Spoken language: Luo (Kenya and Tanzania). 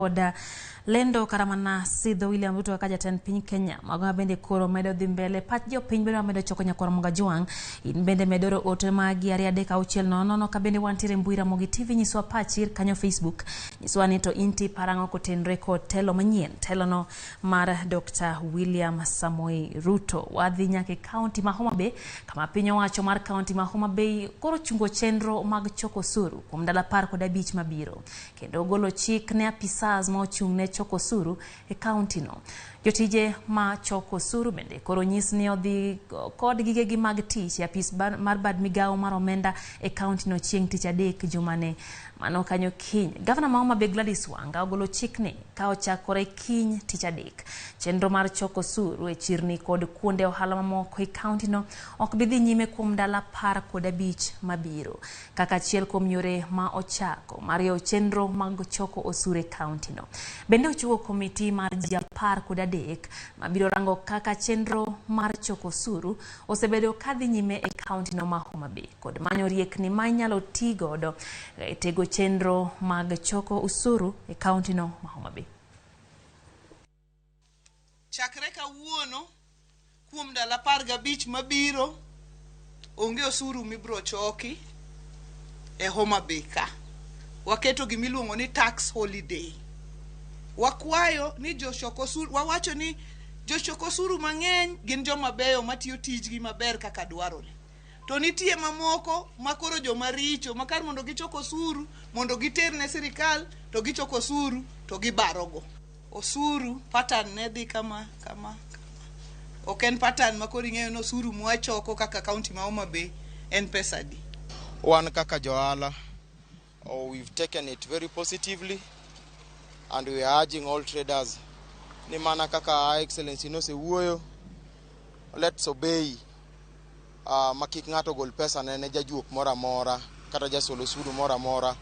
Kod lendo kata mana sidho William Ruto kaka jatend piny Kenya. Mago bende koro medo dhi mbele. Pach jopiny bende wamedo choko nyakwar Mogajwang'. In bende medoro ote magi 2 3 6 0 0 ka bende wantiere mbui Ramogi TV. Nyiswa pachi kanyo Facebook. Nyiswa ni to inti parang'o kotenre kod telo manyien. Telono mar Dr. William Samoei Ruto. Wadhi nyaka e kaunti ma Homa Bay, kama piny owacho mar kaunti ma Homa Bay koro chungo chenro mag choko osuru kuom ndalo 15 mabiro. Kendo golo chik ne apisas ma ochung' ne choko osuru e kaunti no. Jotije ma choko osuru bende koro nyis ni odhi kod gigegi mag tich e apis mar bad migawo mar omenda e kaunti no chieng' tich adek jumane mano kanyo kiny. Gavana ma Homa Bay Gladys Wanga ogolo chik ni ka ochakore kiny tich adek. Chenro mar choko osuru e chirni kod kuonde ohala mamoko e kaunti no ok bi dhi nyime kuom ndalo 15 mabiro. Kaka achiel kuom yore ma ochako mar yawo chenro mag choko osuru e kaunti no. Bende ochiwo komiti mar ji 13 mabiro rango kaka chenro mar choko osuru osebedo kadhi nyime e kaunti no ma Homa Bay kod manyo riekni ma inyalo ti godo e tego chenro mag choko osuru e kaunti no ma Homa Bay. Chakre kawuono kuom ndalo 15 mabiro, onge osuru mibiro choki e Homa Bay ka. Waketo gimiluongo ni tax holiday. Wakwayo ni jochok osuru, wawacho ni jochok osuru mang'eny gin joma beyo matiyo tijgi maber kaka dwarore. To nitie mamoko makoro joma richo ma kar mondo gichok osuru mondo giter ne sirikal to gichoko osuru to gibarogo. Osuru pattern ne dhi kama kama kama. Ok en pattern ma koro ing'eyo ni osuru mwachoko kaka kaunti ma Homa Bay en pesa adi. Wan kaka johala, oh, we've taken it very positively and we are urging all traders ni mana kaka Her Excellency nosewuoyo, let's obey ma kik ng'ato gol pesa ne ne jajuok moro amora kata jasol osuru moro amora.